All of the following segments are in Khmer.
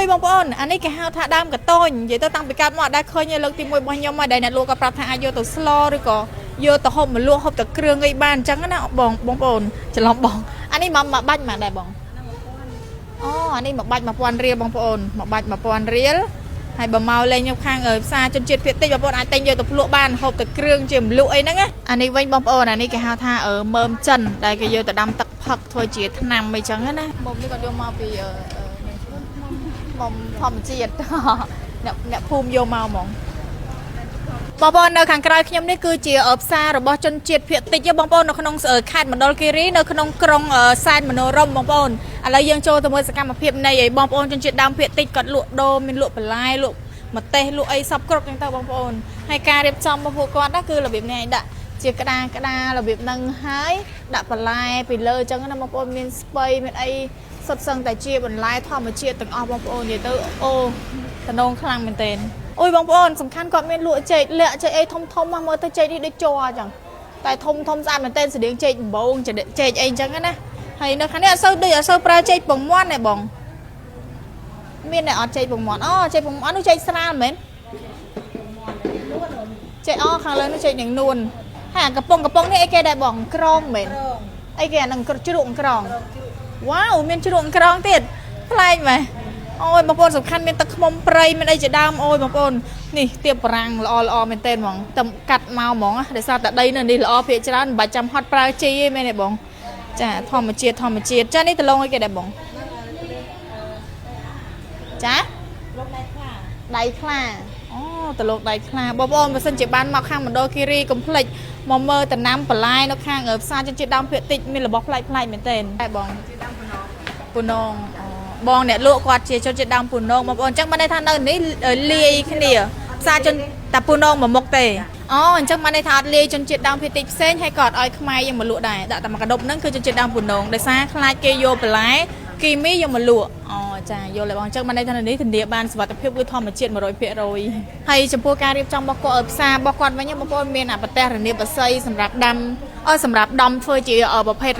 យបងប្អូនអានេះគេហៅថាដើមកតូញនិយាយទៅតាំងពីកើតមកអត់ដែលឃើញទេលើកទី1របស់ខ្ញុំមកដែលអ្នកលក់ក៏ប្រាប់ថាអាចយកទៅស្លឬក៏យកទៅហូបម្លក់ហូបតែគ្រឿងអីបានអញ្ចឹងណាបងបងប្អូនច្រឡំបងអានេះមកមកបាច់មកដែរបងអូអានេះមកបាច់1000រៀលបងប្អូនមកបាច់1000រៀលហើយបើមកលេងនៅខាងផ្សារជនជាតិភាគតិចបងប្អូនអាចទិញយកទៅភ្លក់បានហូបតែគ្រឿងជាម្លក់អីហ្នឹងណាអានេះវិញបងប្អូនអានេះគេហៅថាមើមចិនដែលគេយកទៅដាំទឹកផឹកធ្វើជាថ្នាំអីចឹងណាមុំនេះគាត់យកមកពីមុំធម្មជាតិ អ្នកភូមិយកមកហ្មងបងប្អូននៅខាងក្រៅខ្ញុំនេះគឺជាផ្សាររបស់ជនជាតិភាគតិចបងប្អូននៅក្នុងខេត្តមណ្ឌលគិរីនៅក្នុងក្រុងសែនមនោរម្យបងប្អូនឥឡូវយើងចូលទៅមើលសកម្មភាពនៃបងប្អូនជនជាតិដើមភាគតិចគាត់លក់ដូរមានលក់បន្លែលក់ម្ទេសលក់អីសពគ្រប់ចឹងទៅបងប្អូនហើយការរៀបចំរបស់ពួកគាត់ណាគឺរបៀបនេះឯងដាក់ជាក្តារក្តាររបៀបហ្នឹងហើយដាក់បន្លែពីលើចឹងណាបងប្អូនមានស្ពៃមានអីសុទ្ធសឹងតែជាបន្លែធម្មជាតិទាំងអស់បងប្អូននិយាយទៅអូតំណងខ្លាំងមែនទែនអូយបងប្អូនសំខាន់គាត់មានលក់ចេកលាក់ចេកអីធំធំមកមើលទៅចេកនេះដូចជ័រចឹងតែធំធំស្អាតមែនទែនស្តៀងចេកដំបងចេកអីចឹងណាហើយនៅខាងនេះអត់សូវដូចអត់សូវប្រើចេកពងមាន់ទេបងមានតែអត់ចេកពងមាន់អូចេកពងមាន់នោះចេកស្រាលមែនចេកអូខាងលើនោះចេកនឹងនួនហើយអាកំប៉ុងកំប៉ុងនេះអីគេដែរបងក្រងមែនអីគេអានឹងជ្រក់ក្រងវ៉ាវមានជ្រក់ក្រងទៀតប្លែកមែនអូយបងប្អូនសំខាន់មានទឹកឃ្មុំព្រៃមានអីជាដើមអូយបងប្អូននេះទៀបបារាំងល្អល្អមែនទែនហ្មងតែកាត់មកហ្មងដោយសារតែដីនៅនេះល្អភាគច្រើនមិនបាច់ចាំហត់ប្រើជីទេមែនទេបងចាធម្មជាតិធម្មជាតិចានេះដលងអីគេដែរបងចាដៃខ្លាអូតលោកដៃខ្លាបងប្អូនបើសិនជាបានមកខាងមណ្ឌលគិរីកុំភ្លេចមកមើលតំណាំបន្លែនៅខាងផ្សារជនជាតិដើមភាគតិចមានរបស់ប្លែកប្លែកមែនទែនតែបងពូនងបងអ្នកលក់គាត់ជាជនជាតិដើមពូនងបងប្អូនអញ្ចឹងបានន័យថានៅនេះលាយគ្នាផ្សារជនតែពូនងមួយមុខទេអូអញ្ចឹងបានន័យថាអត់លាយជនជាតិដើមភាគតិចផ្សេងហើយក៏អត់ឲ្យខ្មែរយើងមកលក់ដែរដាក់តែមួយកដុបហ្នឹងគឺជនជាតិដើមពូនងដោយសារខ្លាចគេយកបន្លែគីមីយកមកលក់អូចាយល់ហើយបងអញ្ចឹងបានន័យថានៅនេះធានាបានសុវត្ថិភាពគឺធម្មជាតិ100%ហើយចំពោះការរៀបចំរបស់គាត់ផ្សាររបស់គាត់វិញបងប្អូនមានអាប្រទេសរនាបស័យសម្រាប់ដាំសម្រាប់ដំធ្វើជាប្រភេទ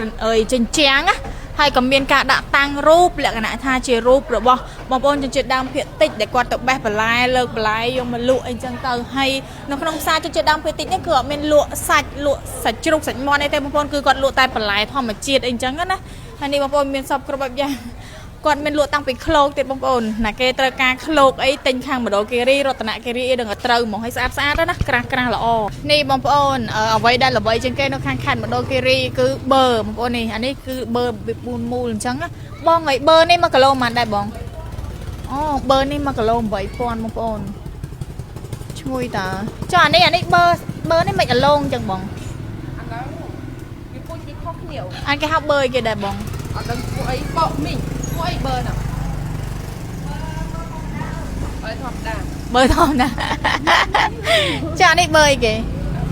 ចិញ្ចាំងណាហើយក៏មានការដាក់តាំងរូបលក្ខណៈថាជារូបរបស់បងប្អូនជនជាតិដើមភាគតិចដែលគាត់ទៅបេះបន្លែលើកបន្លែយកមកលក់អីចឹងទៅហើយនៅក្នុងផ្សារជនជាតិដើមភាគតិចនេះគឺអត់មានលក់សាច់លក់សាច់ជ្រូកសាច់មាន់អីទេបងប្អូនគឺគាត់លក់តែបន្លែធម្មជាតិអីចឹងណាហើយនេះបងប្អូនមានសពគ្រប់បែបយ៉ាងគាត់មានលក់តាំងពីឃ្លោកទៀតបងប្អូនណាគេត្រូវការឃ្លោកអីទិញខាងមណ្ឌលគិរីរតនគិរីអីដឹងតែត្រូវហ្មងឲ្យស្អាតស្អាតណាក្រាស់ក្រាស់ល្អនេះបងប្អូនអ្វីដែលល្បីជាងគេនៅខាងខេត្តមណ្ឌលគិរីគឺបឺបងប្អូននេះអានេះគឺបឺ4មូលអញ្ចឹងបងអីបឺនេះ1គីឡូប៉ុន្មានដែរបងអូបឺនេះ1គីឡូ8000បងប្អូនឈ្ងុយតាចុះអានេះអានេះបឺបឺនេះមិនអាឡងអញ្ចឹងបង អាហ្នឹងវាពូជវាខុសគ្នា អានគេហៅបឺអីគេដែរបង អត់ដឹងពួកអីបកមីងពួកអីបើហ្នឹងបើធម្មតា បឺធម្មតាចាអានេះបឺអីគេ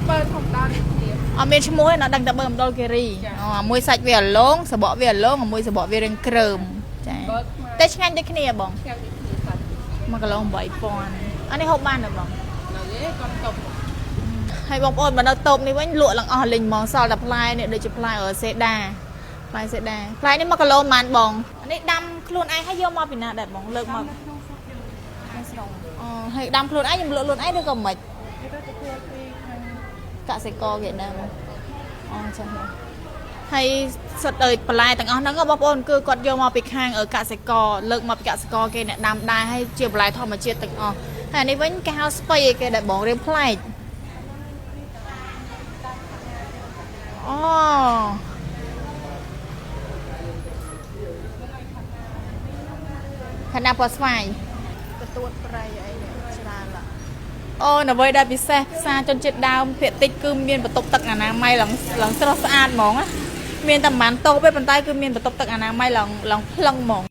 បើធម្មតានេះគ្នា អត់មានឈ្មោះទេណាដឹងតែបើមណ្ឌលគិរីអូអាមួយសាច់វាអាឡងសបកវាអាឡងអាមួយសបកវារាងក្រើមចា បើខ្មែរ តែឆ្ងាញ់ដូចគ្នាបង ឆ្ងាញ់ដូចគ្នាសាច់ 1គីឡូ8000អានេះហូបបានទេបង នៅទេគាត់តុប ហើយបងប្អូនបើនៅតូបនេះវិញលក់ឡើងអស់លេងហ្មងសល់តែផ្លែនេះដូចជាផ្លែអឺសេដាផ្លែសេដាផ្លែនេះ1គីឡូប៉ុន្មានបងអានេះដាំខ្លួនឯងហើយយកមកពីណាដែរបងលើកមក ក្នុងស្រុក អូហើយដាំខ្លួនឯងខ្ញុំលក់ខ្លួនឯងឬក៏មិន គេទៅទទួលពីខាង កសិករគេដាំអូចឹងហ៎ហើយសុទ្ធដោយបន្លែទាំងអស់ហ្នឹងបងប្អូនគឺគាត់យកមកពីខាងកសិករលើកមកពីកសិករគេអ្នកដាំដែរហើយជាបន្លែធម្មជាតិទាំងអស់ហើយនេះវិញគេហៅស្ពៃគេដែលបងរៀងប្លែកអូខណៈពណ៌ស្វាយកទួតប្រៃអីច្រើនឡាអូនអ្វីដែលពិសេសផ្សារជនជាតិដើមភាគតិចគឺមានបន្ទប់ទឹកអនាម័យឡើងឡើងស្រស់ស្អាតហ្មងណាមានតែប្រហែលតូបទេប៉ុន្តែគឺមានបន្ទប់ទឹកអនាម័យឡើងឡើងភ្លឹងហ្មង